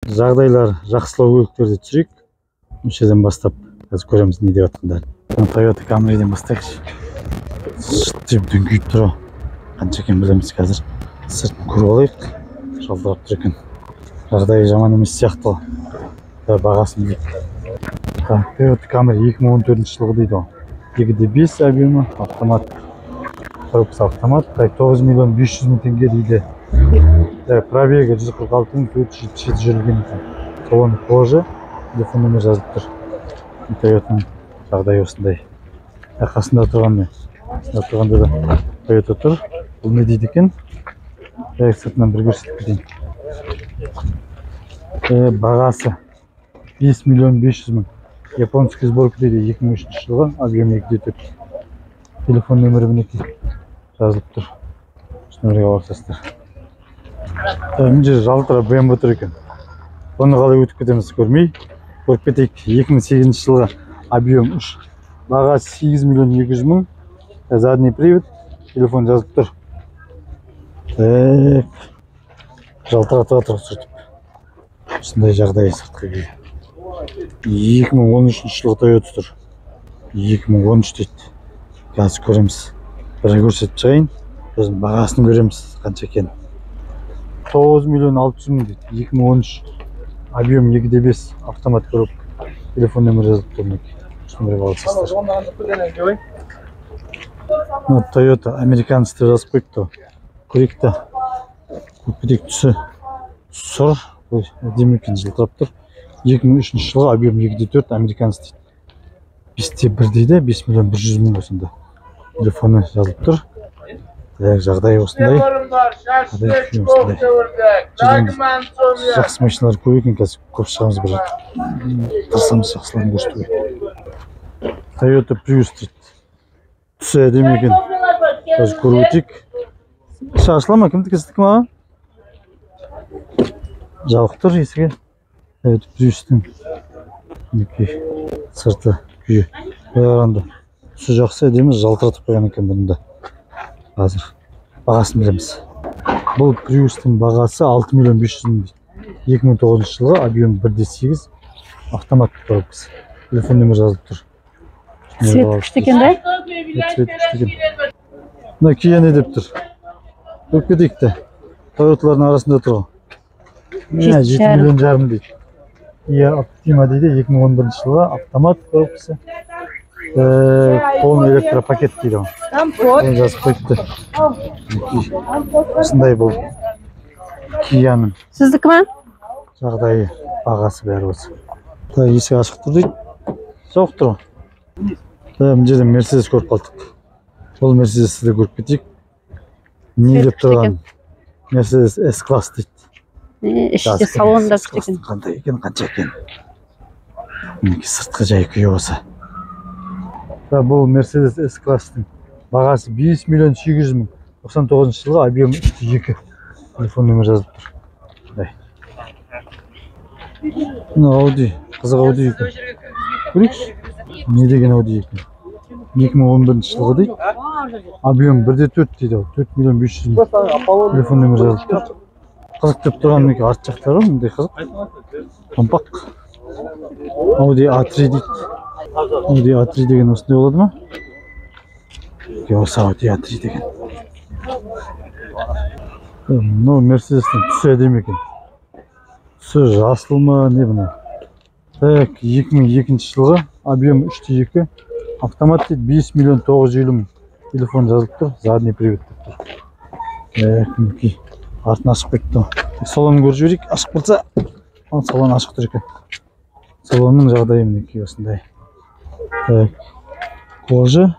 Жағдайлар жақсылау көліктерді түсірейік. Осы жерден бастап қазір көреміз не деп жатқандарын. Toyota Camry'ден бастайықшы. Шыт дөңкиіп тұр. Қанша екенін білеміз қазір. Сыртын көріп алайық. Жалтырап тұр екен. Жағдайы жаман емес сияқты. Бағасын білейік. Toyota Camry 2014 жылғы дейді ғой. 2,5 объемы, автомат. Коробкасы автомат. 9 миллион 500 мың теңге дейді. Пробегі 146 мың 477 жүрілген екен. Салон кожа, телефон нөмір жазылып тұр. Toyota'ның жағдайы осындай. Қасында тұрған не? Қасында тұрғанда да Toyota тұр. Бұл не дейді екен? Сыртынан бір көрсетіп кетейін. Бағасы 5 миллион 500 мың. Японский сборка дейді, 2003 жылғы, объем 2,4. Телефон нөмірі мінекей жазылып тұр. Осы нөмірге хабарласасыздар. Мына жерде жалтырап BMW тұр екен. Бұны қалай өтіп кетеміз көрмей. Көріп кетейік. 2008 жылғы, объем 3. Бағасы 8 миллион 200 мың. Задний привод, телефон жазылып тұр. Так, жалтыратып жатыр сүртіп. Осындай жағдай сыртқы күйі. 2013 жылғы Toyota тұр. 2013 дейді. Қазір көреміз. Бір көрсетіп шығайын. Сосын бағасын көреміз қанша екенін. 9 миллион 600 мың дейді. 2013 объем 2,5 автомат коробка. Телефон нөмірі жазылып тұр мінекей. Осы нөмірге хабарласасыздар. Мына Toyota американец деп жазып қойыпты. Көрейік та. Көріп кетейік, түсі сұр, әдемі екен, жылтырап тұр. 2003 жылғы, объем 2,4, американец дейді. 5,1 дейді, 5 миллион 100 мың осында. Телефоны жазылып тұр. Так, жағдай осындай. Жағдай осындай. Жақсы машиналар көп екен, қазір көп шығамыз бір. Тырысамыз жақсыларын көрсетуге. Toyota Prius дейді. Түсі әдемі екен. Қазір көріп өтейік. Іші ашыла ма? Кімдікі, сіздікі ма? Жабық тұр есігі. Toyota Prius'тың мінекей сырты күйі. Былай қарағанда түсі жақсы, әдемі, жалтыратып қойған екен бұны да. Қазір бағасын білеміз. Бұл Prius'тың бағасы 6 миллион 500 мың дейді. 2009 жылғы, объем 1,8, автомат коробкасы. Телефон нөмірі жазылып тұр. Цвет күшті екен да? Цвет күшті екен. Мына Kia не деп тұр? Көріп кетейік те. Toyota'лардың арасында тұр ғой. Міне, 7 миллион жарым дейді. Kia Optima дейді, 2011 жылғы, автомат коробкасы. Полный электропакет дейді ғой. Оны жазып қойыпты. Осындай бұл Kia'ның. Сіздікі ма? Жағдайы, бағасы бәрі осы. Есік ашық тұр дейді. Жауық тұр ғой. Мына жерде Мерседес көріп қалдық. Бұл Мерседесті де көріп кетейік. Не деп тұрған? Мерседес S-класс дейді. Іште салон да күшті екен. Қандай екен, қанша екен? Мінекей сыртқы жай күйі осы. Бұл Мерседес S-класстың бағасы 5 миллион 800 мың. 99 жылғы, объем 3,2. Телефон нөмірі жазылып тұр. Мына Audi, қызық Audi екен. Көрейікші. Не деген Audi екен? 2011 жылғы дейді. Объем 1,4 дейді. 4 миллион 500 мың. Телефон нөмірі жазылып тұр. Қызық деп тұрған мінекей арт жақтары мындай қызық. Томпақ. Audi A3 дейді. Audi A3 деген осындай болады ма? Осы Audi A3 деген. Мынау Мерседестің түсі әдемі екен. Түсі жасыл ма, не бұны? Так, 2002 жылғы, объем 3,2, автомат дейді, 5 миллион 950 мың. Телефон жазылып тұр, задний привод деп тұр. Так, мінекей артын ашып кетті. Салонын көріп жіберейік, ашық болса, салон ашық тұр екен. Салонның жағдайы мінекей осындай. Так, кожа.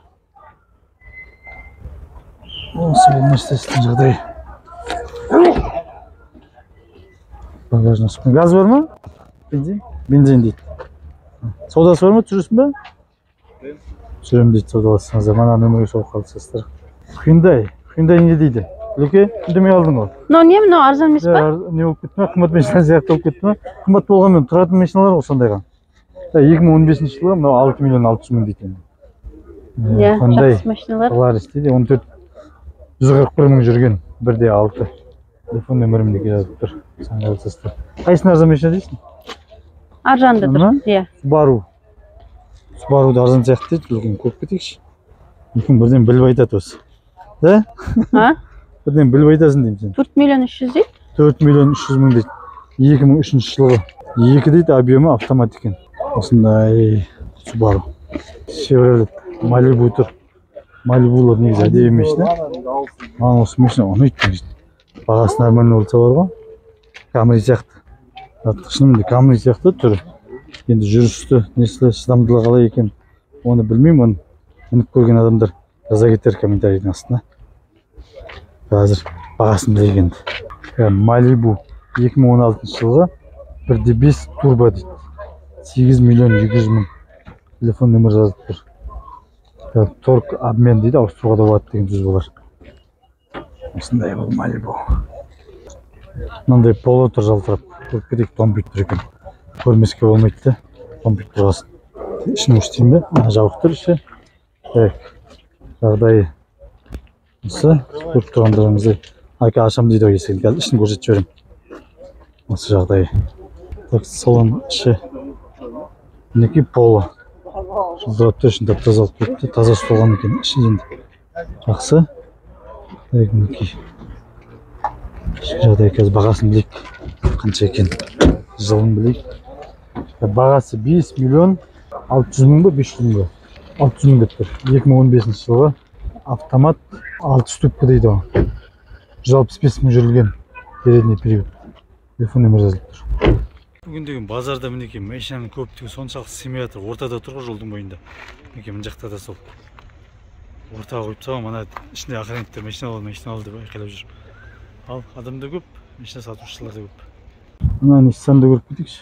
Осы бұл Мерседестің жағдайы. Багажын ашып. Газ бар ма? Бензин? Бензин дейді. Саудасы бар ма? Түсіресің ба? Түсіремін дейді, саудалассаңыздар. Мана нөмірге соғып қалсаңыздар. Hyundai. Hyundai не дейді? Үлеке, үндемей алдың ғой. Мынау не, мынау арзан емес па? Не болып кетті ме? Қымбат машина сияқты болып кетті ме? Қымбат болғанмен тұратын машиналар ғой сондайға. 2015 жылы мынау 6 миллион 600 мың дейді енді. Иә, жақсы машиналар. Соларис дейді, 14 141 мың жүрген, 1,6. Телефон нөмірі мінекей жазылып тұр. Саңғалсыздар. Қайсысын арзан машина дейсің? Арзанды тұр. Иә. Subaru. Subaru да арзан сияқты дейді. Үлкен көріп кетейікші. Үлкен бірден біліп айтады осы. Да? А? Бірден біліп айтасың деймін сен. 4 миллион 300 дейді. 4 миллион 300 мың дейді. 2003 жылғы. 2 дейді, объемы автомат екен. Осындай Subaru. Chevrolet Malibu тұр. Malibu'лар негізі әдемі машина. Маған осы машина ұнайды негізі. Бағасы нормальный болса бар ғой. Camry сияқты. Шынымен де Camry сияқты түрі. Енді жүрісті, несі, шыдамдылығы қалай екен, оны білмеймін. Оны мініп көрген адамдар жаза кетер комментарийдің астына. Қазір бағасын білейік енді. Malibu 2016 жылғы 1.5 турбо дейді. 8 миллион 200 мың. Телефон нөмірі жазылып тұр. Торг обмен дейді, ауыстыруға да болады деген сөз болар. Осындай бұл Malibu. Мынандай Поло тұр жалтырап. Көріп кетейік, томпиып тұр екен. Көрмеске болмайды да. Томпиып тұрғасын. Ішін көрсетейін бе? Жабық тұр іші. Так, жағдайы осы. Көріп тұрғандарыңыздай. Ака ашам дейді ғой есігін. Қазір ішін көрсетіп жіберемін. Осы жағдайы. Так, салон іші. Мінекей Поло. Жылтырап тұр, ішін тап-таза алып кетті. Таза ұсталған екен іші енді. Жақсы. Так, мінекей. Ішкі жағдайы қазір бағасын білейік. Қанша екен? Жылын білейік. Бағасы 5 миллион 600 мың ба, 500 мың ба? 600 мың деп тұр. 2015 жылғы автомат 6 ступка дейді ғой. 165 мың жүрілген передний привод. Телефон нөмірі жазылып тұр. Бүгін деген базарда мінекей машинаның көптігі соншалық сыймай жатыр. Ортада тұр ғой жолдың бойында. Мінекей мына жақта да сол. Ортаға қойып тастаған, мына ішінде охранниктер машина ал, машина ал деп айқайлап жүр. Ал адам да көп, машина сатушылар да көп. Мына Nissan'ды көріп кетейікші.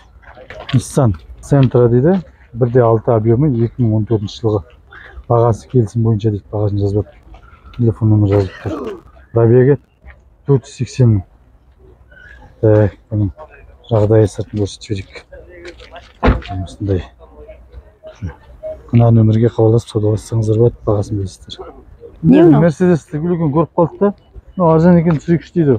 Nissan Sentra дейді. 1.6 объемы 2014 жылғы. Бағасы келісім бойынша дейді, бағасын жазбапты. Телефон нөмірі жазылып тұр. Пробегі 480 мың. Так, бұның жағдайы сыртын көрсетіп жіберейік. Осындай. Мына нөмірге хабарласып саудалассаңыздар болады, бағасын білесіздер. Не мынау? Мерседесті үлкен көріп қалдық та. Мынау арзан екен, түсірейікші дейді.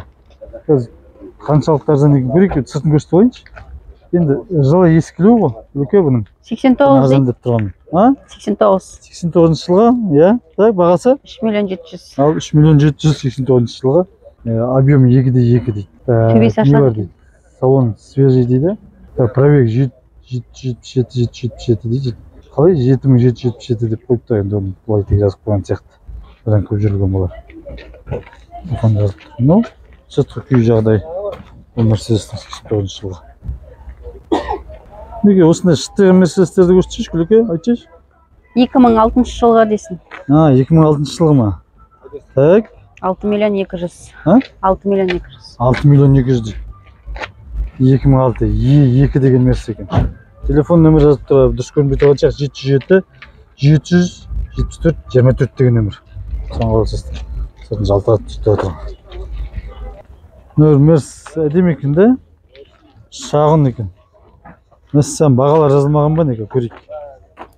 Қазір қаншалықты арзан екен көрейік, сыртын көрсетіп алайыншы. Енді жылы ескілеу ғой, үлкен бұның. 89 арзан дейді. деп тұрған. А? 89. 89 жылғы, иә. Так, бағасы? 3 миллион 700. Ал 3 миллион 789 жылғы. Объем 2.2 дейді. Төбесі Не бар ашылады дейді. Салон свежий дейді. Так, пробег 777 777 дейді. Қалай 7777 деп қойыпты енді, оны былай тек жазып қойған сияқты. Одан көп жүрген болар. Телефон жазып тұр. Ну, сыртқы күй жағдай. Бұл Мерседестің 89 жылғы. Неге осындай шыттығы Мерседестерді көрсетші, Күлеке, айтшы. 2006 жылғы дейсің. А, 2006 жылғы ма? Так. 6 миллион 200. А? 6 миллион 200. 6 миллион 200 дейді. 2006 E2 деген Мерс екен. Телефон нөмірі жазып тұр, дұрыс көрінбей тұрған шығар. 707 774 24 деген нөмір. Соған қаласыздар. Сыртын жалтыратып сөйтіп жатыр. Нөр Мерс әдемі екен да? Шағын екен. Мәссән, бағалар жазылмаған ба неге? Көрейік.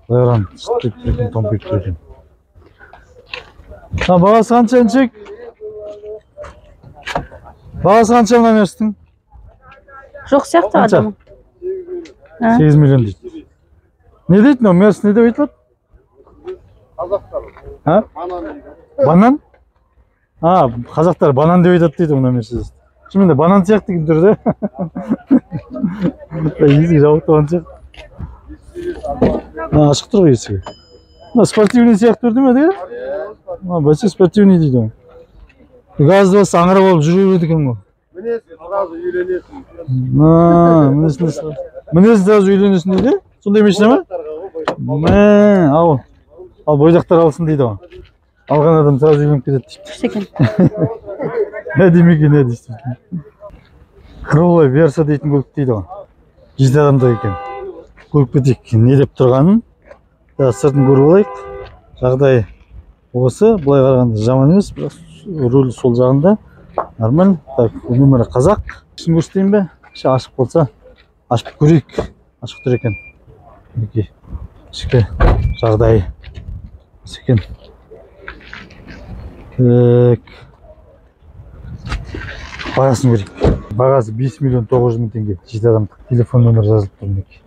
Былай шыттып тұр екен, томпиып тұр екен. Ha, бағасы қанша іншек? Бағасы қанша мына Мерстің? Жоқ сияқты Қанша? адамы. А? 8 миллион дейді. Не дейді мынау? Мерс не деп айтылады? Қазақтар. А? Банан дейді. Банан? А, қазақтар банан деп айтады дейді мына Мерседес. Шынымен де банан сияқты екен түрі да. Есігі жабық тұрған сияқты. А, ашық тұр ғой есігі. Мына спортивный сияқты түрді ме деген? А, бәсе спортивный дейді ғой. Газды басса аңырап алып жүре береді екен ғой. Мінесің, сразу үйренесің. А, мінесің, мінесің сразу үйленесің дейді. Сондай машина ма? Мә, ал. Ал бойдақтар алсын дейді ғой. Алған адам сразу үйленіп кетеді дейді. Күшті екен. Әдемі екен, ә дейсің. Кролла Верса дейтін көлік дейді ғой. 7 адамдық екен. Көріп кетейік, не деп тұрғанын. Сыртын көріп алайық. Жағдай осы, былай қарағанда жаман емес, бірақ руль сол жағында. Нормально. Так, нөмірі қазақ. Ішін көрсетейін бе? Іші ашық болса, ашып көрейік. Ашық тұр екен. Мінекей, ішкі жағдайы осы екен. Так. Бағасын көрейік. Бағасы 5 900 000 теңге. Жеті адамдық. Телефон нөмірі жазылып тұр, мінекей.